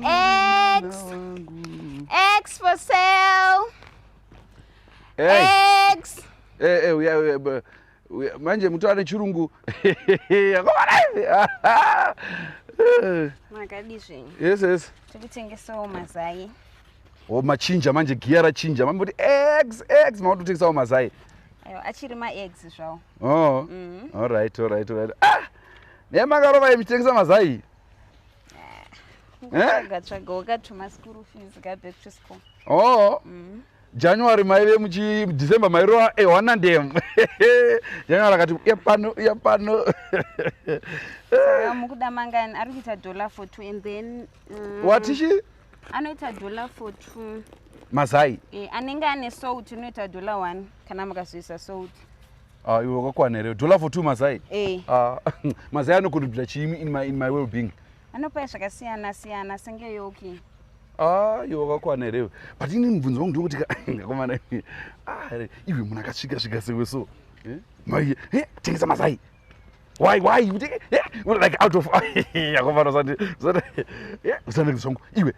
Eggs. Eggs for sale. Hey. Eggs. Eh, eh, uya, uya, uya, manje mutaura nechirungu. Makadii zvenyu? Yes. Tikutengesawo mazai. O machinja manje, giya rachinja. Mamboti eggs, eggs, makutotengesawo mazai. Aiwa, achiri maeggs zvawo. Oh. All right. Ah! Nemakarova muchitengesa mazai. Eh? Tsvaga tsvaga wakatuma school fees ka back to school. Oh. January maive muchi December mairova one ndem. January akati uya pano, uya pano. Saka mukuda mangani? Ari kuita dollar for two and then Watichi? Anoita dollar for two. Mazai. Eh, anenge ane salt inoita dollar one kana mukazoisa salt. Ah, iwe wakakwana here? Dollar for two mazai. Eh. Ah, mazai anocontributa chii in my well being? Anopa zvakasiyana siyana senge yoki. Ah, iwe wakakwana here? But ini mubvunzo wangu ndewekuti akomana, ah, iwe munhu akasvika svika sewe so. Eh? Mai, eh, tengesa mazai. Why? Eh, like out of akomana, usati usati eh, usati zvangu. Iwe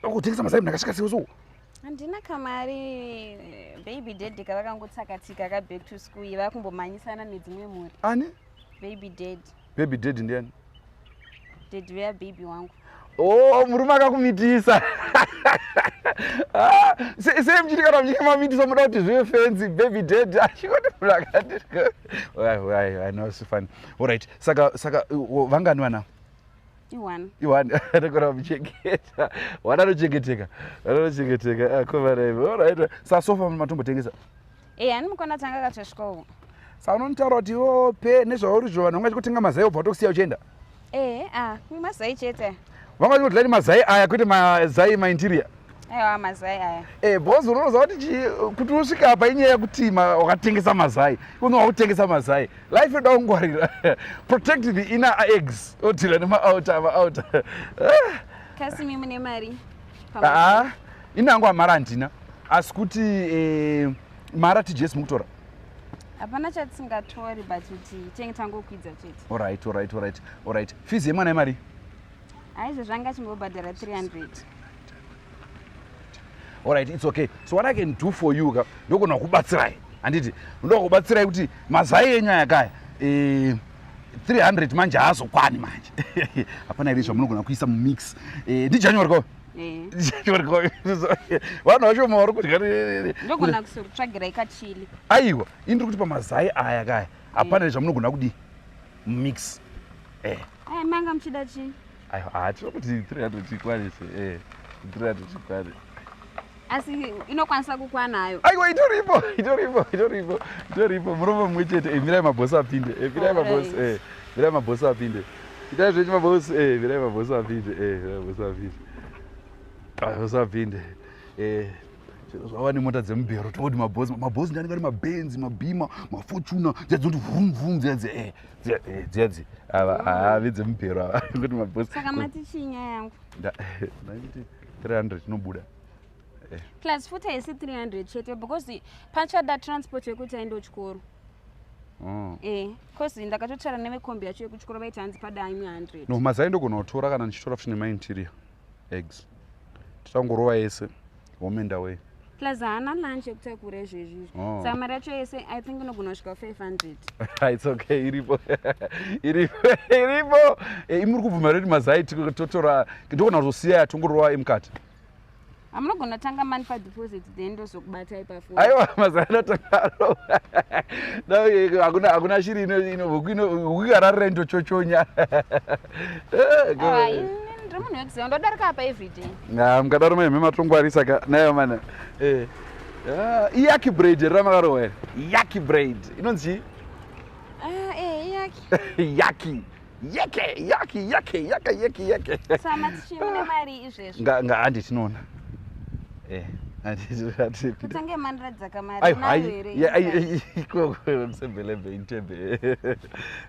kutengesa mazai, munhu akasvika sewe so. Handina kamari, baby daddy kavakangotsakatika ka back to school vakumbomhanyisana nedzimwe mhuri. Ani? Baby daddy. Baby daddy ndiani? Daddy veya baby wangu. Oh, murume akakumitisa. Ah, sei muchiti kana muchinge mamitisa muda kuti zvive fancy, baby daddy achingoti munhu akati wai no, it's fine. Alright, saka vangani vana? I-one. I-one anogona muchengeta, wana anochengeteka, anochengeteka akomaraive. Alright, saka so far matombotengesa? Eh, hani mukona tanga katosvikawo. Saka unonitaura kuti iwo pe nezvauri zvo, vanhu vanga chikutenga mazai obva watokusiya uchienda? Eh, ah, mazai chete. Vanga chikudlani mazai aya, kwete mazai mainterior? Aiwa, mazai aya. Eh, because unoziva kuti kuti usvike apa inyaya yekuti wakatengesa mazai, uno wakutengesa mazai. Life inoda kungwarira, protect the inner eggs, odhila nemaouter maouter. Kasi mi mune mari? Aa, inangu amari handina, asi kuti mari atgs mukutora. Hapana chatisingatori, but kuti tenge tangokwidza chete. Alright, fees yemwana yemari? Haizvo, zvanga chimbobhadhara 300. Alright, it's okay. So what I can do for you ka, ndogona kubatsirai, handiti? Ndoda kubatsirai kuti mazai enyu aya kaya, 300 manje haazokwani manje. Hapana here zvamunogona kuisa mumix? NdiJanuary ko? Eh. NdiJanuary ko? Vanhu vacho vari kudya. Ndogona kuzokutsvagirai kachili. Aiwa, ini ndiri kuti pamazai aya kaya, hapana here zvamunogona kudi mix? Ai, manga muchida chii? Aiwa, hatino kuti 300 ikwanise, 300 ikwane. Asi inokwanisa kukwanayo? Aiwa, itoripo, itoripo, itoripo, itoripo. Murume mumwe chete. Mirai mabhosi apinde. Mirai mabhosi. Mirai mabhosi apinde. Itai zvenyu mabhosi. Mirai mabhosi apinde. Mirai mabhosi apinde. Mabhosi apinde. Chero zvava nemota dzemubhero, tongoti mabhosi, mabhosi ndianenge ari maBenz, maBeamer, maFortuner dziya dzinoti vhum vhum dziya dzi dziya dziya dzi ava havi dzemubhero ava, kuti mabhosi. Saka mati chii nyaya yangu? Ndaiti 300 inobuda. Plus futi haisi 300 chete, because pachada transport yekuti aende kuchikoro. Oh. Eh, cause ndakatotaura nevekombi yacho yekuchikoro, vaiti hanzi pada imwe 100. No, mazai ndogona kutora kana ndichitora futi nemainterior eggs, tichangorova yese home and away. Plus haana lunch yekutakura izvezvi. Oh. Saka mari yacho yese I think inogona kusvika 500. It's okay, iripo, iripo, iripo. Imuri kubvuma reti mazai totora, ndogona kuzosiya tongorova emukati? Hamunogona tanga mani padeposit, then ndozokubatai pafoni. Aiwa, mazai anotanga. Hakuna shiri huku ikararira indochochonya. Aiwa, ini ndiri munhu wekuziva, ndodarika apa everyday. Mukadaro maime matongwarisa ka nayo mana. Iyaki braid here ramakarohwa here? Yaki braid inonzi chii? Ah, eh, iyaki. Yaki yeke yaki yeke yake yeke yeke. Saka mati chii, mune mari izvezvi? Nga handi tinoona. Handi. Kutange mandiratidza kamari. Aiwa. Unayo Hai here? Ya, ai, ikoko kusembelebe intebe.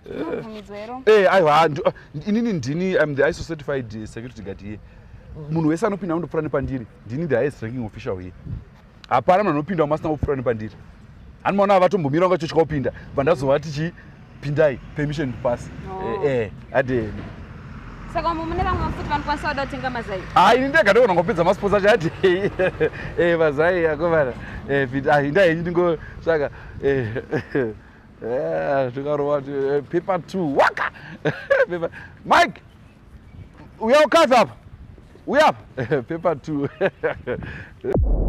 Unobvumidzwa here? Aiwa, inini ndini, I'm the ISO certified security guard here. Munhu wese anopinda anondopfuura nepandiri. Ndini the highest ranking official here. Hapana munhu anopinda wamasina kupfuura nepandiri. Handimaona vatombomira vangachotya kupinda, bva ndazovati chi pindai, permission to pass. Oh. Adeni. Saka umu mune vamwe futi vanokwanisa kuda kutenga mazai? Ah, ini ndega ndogona ngopedza masports acho ati eh mazai akomana. Eh ah inda henyu ndingotsvaka eh eh tikarova paper 2 waka. Paper Mike uya ukadzi apa. Uya apa. Paper 2.